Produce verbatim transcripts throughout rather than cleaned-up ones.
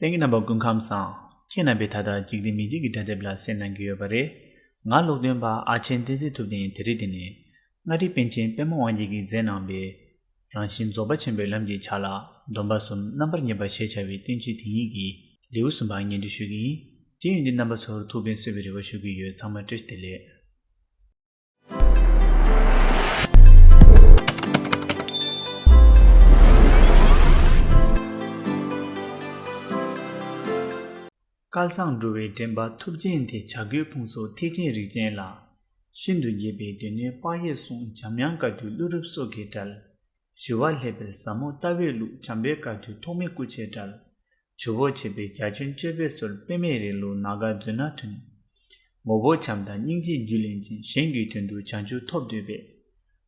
ལྷན་རྒྱས་རྣམ་པ་སྐུ་ཁམས་བཟང་། ཁྱེད་རྣམ་པས་ད་ལྟ་འཇིག་རྟེན་མི་ཆོས་ཀྱི་སྒྲ་དེབ་ལ་གསན་གནང་གི་ཡོད་པ་རེད། ང་ཀློག་འདོན་པ་ཨ་ཆེན་བསྟན་འཛིན་ཐུབ་བསྟན་ཡིན། དེ་རིང་འདི་ནས་མངའ་རིས་པཎ་ཆེན་པདྨ་དབང་རྒྱལ་གྱིས་མཛད་གནང་བའི་རང་བཞིན་རྫོགས་པ་ཆེན་པོའི་ལམ་གྱི་ཆ་ལག་སྡོམ་པ་གསུམ་རྣམ་པར་ངེས་པ་ཞེས་བྱ་བའི་བསྟན་བཅོས་དེ་ཉིད་ཀྱི་ལེའུ་གསུམ་པ་སྙན་སྒྲོན་ཞུ་གི་ཡིན། དེ་ཡིན་དུས་རྣམ་པ་ཚོར་ཐུགས་ཕན་གསོས་པའི་རེ་བ་ཞུ་གི་ཡོད། ཚང་མ་བཀྲ་ཤིས་བདེ་ལེགས། བསྐལ་བཟང་འགྲོ་བའི་འདྲེན་པ་ཐུབ་ཆེན་དེ། བྱ་རྒོད་ཕུང་སོགས་ཐེག་ཆེན་རིགས་ཅན་ལ། ཤིན་ཏུ་དགྱེས་པའི་སྡེ་སྣོད་དཔག་ཡས་གསུངས། འཇམ་དབྱངས་བཀའ་བརྒྱུད་ཀླུ་སྒྲུབ་སོགས་ཀྱིས་བཀྲལ། ཞི་བ་ལྷས་སྤེལ་ཟབ་མོ་ལྟ་བའི་ལུགས། བྱམས་པའི་བཀའ་བརྒྱུད་ཐོགས་མེད་སྐུ་མཆེད་བཀྲལ། ཇོ་བོ་བྱས་པའི་རྒྱ་ཆེན་སྤྱོད་པའི་སྲོལ། པདྨའི་རིང་ལུགས་ནཱ་ག་མཛོད་ན་ཐོན། ངོ་བོ་བྱམས་དང་སྙིང་རྗེའི་རྒྱུད་ལེན་ཅིང་། གཞན་གྱི་དོན་དུ་བྱང་ཆུབ་ཐོབ་འདོད་པས།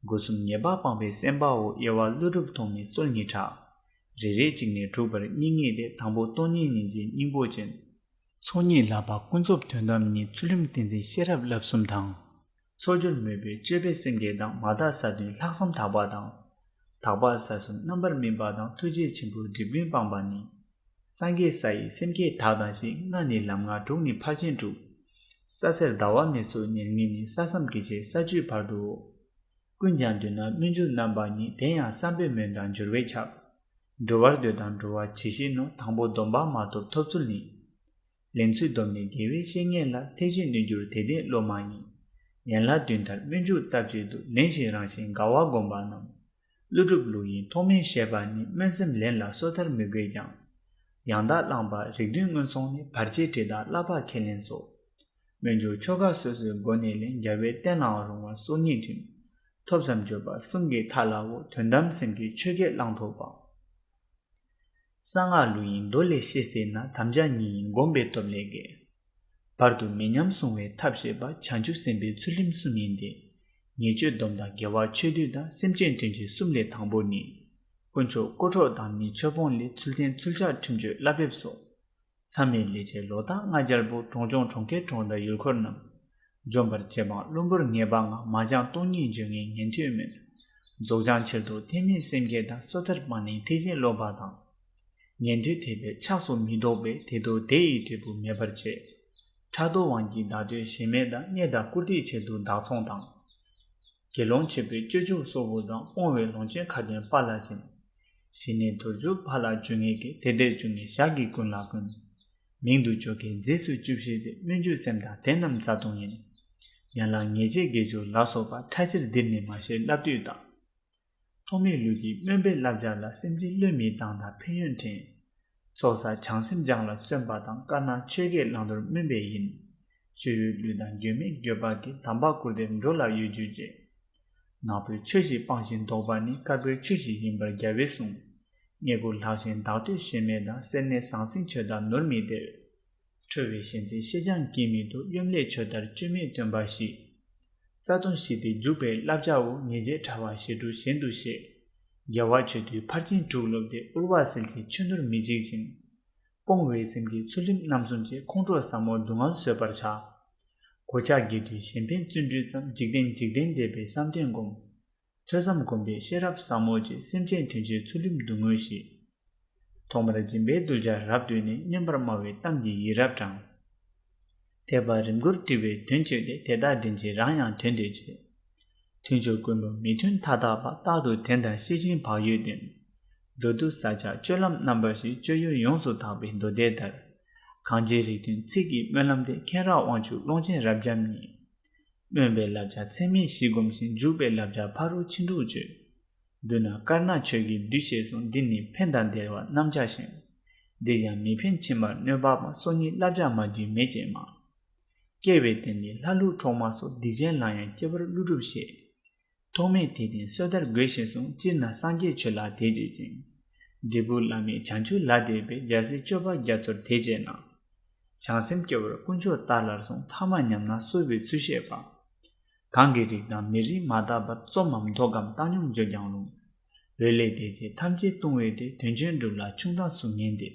སྒོ་གསུམ་ཉེས་པ་སྤངས་པའི་སེམས་དཔའ་བོ། དབྱེ་བ་ཀླུ་སྒྲུབ་ཐོགས་མེད་སྲོལ་གཉིས་གྲགས། རེ་རེ་གཅིག་ནས་དྲུག་བར་གཉིས་གཉིས་ཏེ། དང་པོ་སྟོང་ཉིད་སྙིང་རྗེའི་སྙིང་པོ་ཅན། ཚོགས་གཉིས་ལགས་པ་ཀུན་རྫོབ་དོན་དམ་ཉིད། ཚུལ་ཁྲིམས་ཏིང་འཛིན་ཤེས་རབ་བསླབ་གསུམ་དང་། ཚོགས་སྦྱོར་མོས་པའི་སྤྱོད་པས་སེམས་བསྐྱེད་དང་། མ་དག་ས་བདུན་ལྷག་བསམ་དག་པ་དང་། དག་པ་ས་གསུམ་རྣམ་པར་སྨིན་པ་དང་། ཐུགས་རྗེ་ཆེན་པོས་སྒྲིབ་ཀུན་སྤངས་པ་ནི། སངས་རྒྱས་ས་ཡི་སེམས་བསྐྱེད་དག་དང་བཞི། ལྔ་ནི་ལམ་ལྔ་དྲུག་ནི་ཕར་ཕྱིན་དྲུག། ས་སེར་ཟླ་བ་མེ་སོགས་ཉེར་གཉིས་ནི། ས་མཚམས་སྐྱེ་མཆེད་ས་བཅུའི་བར་དུའོ། ཀུན་ཀྱང་མདུན་ན་སྨོན་འཇུག་རྣམ་པ་གཉིས། དེ་ཡང་བསམ་པས་སྨོན་དང་སྦྱོར་བས་ཁྱབ། འགྲོ་བར་འདོད་དང་འགྲོ་བ་ཇི་བཞིན་ནོ། དང་པོ་སྡོམ་པ་མ་ཐོབ་ཐོབ་ཚུལ་ནི། ལེན་ཚུལ་སྡོམ་ནི་དགེ་བའི་བཤེས་གཉེན་ལ། ཐེག་ཆེན་གནས་འགྱུར་དེ་ལྡན་སློབ་མ་ཡིན། ཡན་ལག་བདུན་ལྟར་སྨོན་འཇུག་བཏབ་བྱེད་དུ། ལེན་ཞིང་རང་བཞིན་དགའ་བ་བསྒོམ་པ་རྣམས། ཀླུ་སྒྲུབ་ལུགས་ཡིན་ཐོགས་མེད་བཞེད་པ་ནི། སྨོན་སེམས་ལེན་ལ་སོ་ཐར་མི་དགོས་ཀྱང་། ཡང་དག་བླངས་པ་རིགས་བདུན་མངོན་སོང་ནས། བར་ཆད་དྲི་དང་བསླབ་པ་ཁས་ལེན་སོགས། སྨོན་འཇུག་ཆོ་ག་སོ་སོའི་སྒོ་ནས་ལེན། རྒྱལ་བའི་བསྟན་ལའང་རུང་བ་སྲོག་ཉིད་མཐུན། ཐོབ་ཙམ་སྦྱོར་བ་གསུམ་གྱི་མཐའ་ལའོ། དོན་དམ་སེམས་ཀྱི་ཆོས་བརྒྱད་བླང་དོར་བ། གསང་སྔགས་ལུགས་ཡིན་མདོ་ལས་ཤེས་གསལ་ན། དམ་བཅའ་གཉིས་ཡིན་བསྒོམ་པའི་སྟོབས་ལས་བརྒལ། བར་དུ་མི་ཉམས་བསྲུང་བའི་ཐབས་ཤེས་པ། བྱང་ཆུབ་སེམས་དཔའི་ཚུལ་ཁྲིམས་གསུམ་ཡིན་ཏེ། ཉེས་སྤྱོད་སྡོམ་དང་དགེ་བ་ཆོས་སྡུད་དང་། སེམས་ཅན་དོན་བྱེད་གསུམ་ལས་དང་པོ་ནི། དཀོན་མཆོག་དཀོན་མཆོག་དང་ནི་མཆོད་སྤོང་ལས། ཚུལ་ལྡན་ཚུལ་ཕྱག་ཁྲིམས་གཅོད་བསླབ་པའི་སོགས། མཚམས་མེད་ལས་བྱེད་ལོ་ཟླ་ལྔ་བརྒྱ་པོ། གྲོང་ཆུང་གྲོང་ཁྱེར་གྲོང་རྡལ་ཡུལ་འཁོར་རྣམས། འཇོམས་པར་བྱེད་པའང་བླུན་པོར་ངེས་པ་ལྔ། མ་སྦྱངས་སྟོང་ཉིད་འཇོན་ངེས་ཉན་ཐོས་སྨོན། རྫོགས་བྱང་ཕྱིར་ལྡོག་ཐེག་དམན་སེམས་བསྐྱེད་དང་། སོ་ཐར་སྤང་ནི་ཐེག་ཆེན་སློབ་པ་དང་། ཉན་ཐོས་ཐེག་པའི་ཕྱག་སོགས་མི་ལྡོག་པས། དེ་ལྡོག་དེ་ཡི་འབྲས་བུ་མེད་པར་བྱེད། ཕྲག་དོག་དབང་གིས་བདག་བསྟོད་ཞེན་མེད་དང་། བརྙས་དང་བཀུར་སྟིའི་ཆེད་དུ་བདག་འཚོང་དང་། དགེ་སློང་ཆོས་པའི་སྤྱོད་འཇུག་སོགས་པོ་དང་། སྤོང་བའི་ལོངས་སྤྱོད་ཁ་ཏོན་དཔའ་ལ་བྱིན། ཞི་གནས་དུར་འཇུག་ཕ་ལ་བཅུ་ངེས་ཀྱི། དེ་འདྲའི་བཅུ་ངེས་ཞག་གི་ཀུན་ལ་ཀུན། མིང་དུ་ཆོ་གའི་རྫས་སུ་བཅུ་བཞི་སྟེ། སྨོན་འཇུག་སེམས་དང་དེ་རྣམས་རྩ་ལྟུང་ཡིན། ཡན་ལག་ངེས་བྱེད་དགེ་སྦྱོར་ལ་སོགས་པ། ཕྲ་ཕྱིར་འདིར་ནི་མ་བཤད་བསླབ་བཏུས་དང་། ཐོགས་མེད་ལུགས་ཀྱི་སྨོན་པའི་བསླབ་བྱ་ལ། སེམས་ཅན་བློས་མི་བཏང་དང་ཕན་ཡོན་དྲན། ཚོགས་བསགས་བྱང་སེམས་སྦྱངས་ལ་བརྩོན་པ་དང་། དཀར་ནག་ཆོས་བརྒྱད་བླང་དོར་སྨོན་པའི་ཡིན། སྤྱོད་ཡུལ་ལུས་དང་འགྱོད་མེད་འགྱོད་པ་གིས། དམ་པ་བཀུར་སྟེ་འགྲོ་ལ་གཡོ་སྒྱུ་བྱེད། ནག་པོའི་ཆོས་ཤིག་སྤང་ཞིང་བཟློག་པ་ནི། དཀར་པོའི་ཆོས་ཤིག་ཡིན་པར་རྒྱལ་བས་གསུངས། བརྙས་བཀུར་ལྷག་ཞན་བདག་བསྟོད་ཞེན་མེད་དང་། སེར་སྣའི་ཟང་ཟིང་སྤྱོད་དང་ནོར་མི་སྟེར། ཁྲོ་བའི་ཞེན་ཚད་ཤེས་ཀྱང་སྐྱིད་མི་འདུག། གཡོ་མེད་ཆོས་ལྟར་སྤྱོད་མེད་སྟོན་པ་བཞི། རྩ་ལྟུང་བཞི་སྟེ་འཇུག་པའི་བསླབ་བྱའོ། ཉེས་བྱས་ཕྲ་བ་ཞེ་དྲུག་གཞན་དུ་བཤད། དགེ་བ་ཆོས་སྡུད་ཕར་ཕྱིན་དྲུག་སློབ་སྟེ། དབུལ་བ་སེལ་ཕྱིར་ཆོས་ནོར་མི་འཇིག་ཅིང་། སྤོང་བའི་སེམས་ཀྱིས་ཚུལ་ཁྲིམས་རྣམ་གསུམ་བཅས། ཁོང་ཁྲོ་ཟབ་མོ་སྡུག་བསྔལ་བཟོད་པར་བྱ། གོ་ཆ་དགེ་སྡིག་གཞན་ཕན་བརྩོན་འགྲུས་ཙམ། འཇིག་རྟེན་འཇིག་རྟེན་འདས་པའི་བསམ་གཏན་བསྒོམ། ཐོས་བསམ་སྒོམ་པའི་ཤེས་རབ་ཟབ་མོ་བཅས། སེམས་ཅན་དོན་བྱེད་ཚུལ་ཁྲིམས་སྡུག་བསྔལ་ཞི། ཐོག་མར་སྦྱིན་པའི་གདུལ་བྱ་རབ་བཏུད་ནས། སྙན་པར་སྨྲ་བའི་གཏམ་གྱིས་ཡིད་རབ་དྲངས། ཐེག་པ་རིམ་དགུར་དྲིལ་བའི་དོན་བྱས་ཏེ། དེ་དག་དྲིན་ཆེན་རང་ཡང་དོན་དེ་བྱེད། མཐུན་ཕྱོགས་ཀུན་ལ་མི་མཐུན་མཐའ་དག་པ། རྟག་ཏུ་དྲན་དང་ཤེས་བཞིན་བག་ཡོད་དོན། འགྲོ་འདུག་ས་ཆ་སྤྱོད་ལམ་རྣམ་པ་བཞི། སྤྱོད་ཡུལ་ཡོངས་སུ་དག་པའི་མདོ་སྡེ་ལྟར། གང་བྱེད་རིགས་མཐུན་ཚིག་གི་སྨོན་ལམ་སྟེ། མཁྱེན་རབ་དབང་ཕྱུག་ཀློང་ཆེན་རབ་འབྱམས་ཉིད། སྨོན་པའི་བསླབ་བྱ་ཚད་མེད་བཞི་བསྒོམ་ཞིང་། འཇུག་པའི་བསླབ་བྱ་ཕ་རོལ་ཕྱིན་དྲུག་སྤྱོད། མདུན་ན་དཀར་ནག་ཆོས་ཀྱི་བདུད་ཞེས་གསུངས། འདི་ནི་ཕན་དང་བདེ་བ་རྣམ་གཞག་ཞིང་། འདིར་ཡང་མི་ཕན་ཕྱི་མར་གནོད་པ་མང་། སྲོག་ཉིད་བསླབ་བྱ་མ་བསྡུས་མེད་ཅེས་སྨྲ། སྐྱེ་བའི་རྟེན་འདི་ལྷ་ཀླུ་གྲོག་མ་སོགས། སྡིག་ཅན་ལ་ཡང་སྐྱེ་བར་ཀླུ་སྒྲུབ་བཤད། ཐོགས་མེད་དེ་བརྟེན་སོ་ཐར་དགོས་ཞེས་གསུངས། སྤྱིར་ན་སངས་རྒྱས་ཆོས་ལ་དད་བྱེད་ཅིང་། འབྲས་བུ་བླ་མེད་བྱང་ཆུབ་ལ་དད་པའི། རྒྱལ་སྲས་སྤྱོད་པ་རྒྱ་མཚོར་དད་བྱས་ན། བྱང་སེམས་སྐྱེ་བོར་དཀོན་མཆོག་ལྟར་སླར་གསུངས། ཐ་མ་ཉམས་ན་གསོ་བའི་ཚུལ་བཤད་པ། གང་གི་རིགས་དང་མི་རིགས་མ་བརྟགས་པར། རྩོམ་མམ་མདོ་གམ་བཏང་སྙོམས་བརྗོད་ཀྱང་རུང་། འོལ་ལེ་དེ་ཚེ་ཐམས་ཅད་ལྟུང་བས་ཏེ། དོན་ཆེན་སྒྲུབ་ལ་ཆུང་མཐའ་གཟུགས་ངན་འདི།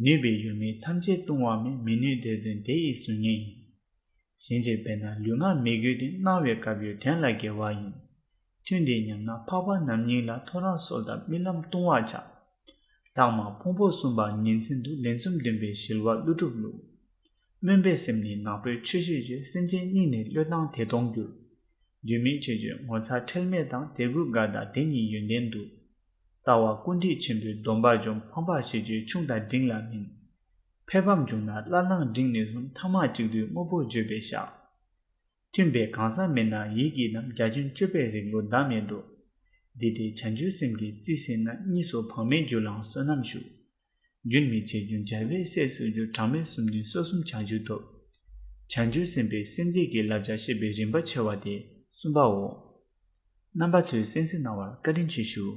ནུས་པའི་ཡུལ་མིན་ཐམས་ཅད་ལྟུང་བ་མེད། མི་ནུས་དེ་བརྩོན་དེ་ཡི་གཟུགས་ངན་ཡིན། གཞན་གྱིས་འབད་ན་ལུས་ངག་མི་དགོས་ཏེ། སྣང་བའི་སྐབས་ཡོད་དོན་ལ་དགེ་བ་ཡིན། ཐུན་འདི་ཉམས་ན་འཕགས་པ་རྣམ་གཉིས་ལ། ཐོ་རངས་གསོལ་བ་རྨི་ལམ་ལྟུང་བ་ཆགས། ལྷག་མ་ཕུང་པོ་གསུམ་པ་ཉིན་མཚན་དུ་ལན་གསུམ་འདོན་པའི་ཞི་བ་ཀླུ་སྒྲུབ་ལུགས། སྨོན་པའི་སེམས་ནི་ནག་པོའི་ཆོས་བཤད་ཀྱི། སེམས་ཅན་སྙིང་ནས་བློས་བཏང་དེ་སྟོང་འགྱུར། རྒྱུད་སྨིན་ཆོས་སྤྱོད་ངོ་མཚར་ཁྲེལ་མེད་དང་། དད་གུས་དགའ་དང་དེ་ཉིད་ཡོན་ཏན་དུ། ལྟ་བ་ཀུན་དགའི་ཆེན་པོའི་སྡོམ་པ་འཇོམས། ཕམ་པ་ཞི་བྱེད་ཆུང་དང་འབྲིང་ལ་སྨིན། ཕས་ཕམ་བྱུང་ན་སླར་ལངས་འབྲིང་ནས་བཟུང་། ཐ་མ་གཅིག་བསྡུས་དངོས་པོ་བརྗོད་པའི་ཞག་མཐུན་པའི་གང་ཟག་མེད་ན་ཡིད་ཀྱིས་རྣམས། རྒྱ་ཆེན་སྤྱོད་པའི་རིགས་ལུགས་བདག་མེད་དོ། འདི་དེ་བྱང་ཆུབ་སེམས་ཀྱི་རྩིས་ཟིན་ན། གཉིས་སུ་བག་མེད་རྒྱུ་ལའང་བསོད་ནམས་ཞུགས། རྒྱུན་མི་འཆད་རྒྱུན་སྦྱར་བའི་སྲས་སུ་འགྱུར། གྲངས་མེད་གསུམ་བདུན་སོ་གསུམ་བྱང་ཆུབ་ཐོབ། བྱང་ཆུབ་སེམས་དཔའི་སེམས་བསྐྱེད་ཀྱི་བསླབ་བྱ་བཤད་པའི་རིམ་པ་ཕྱེ་བ་དེ་གསུམ་པའོ། རྣམ་པ་ཚོས་གསན་གཟིགས་གནང་བར་བཀའ་དྲིན་ཆེ་ཞུ།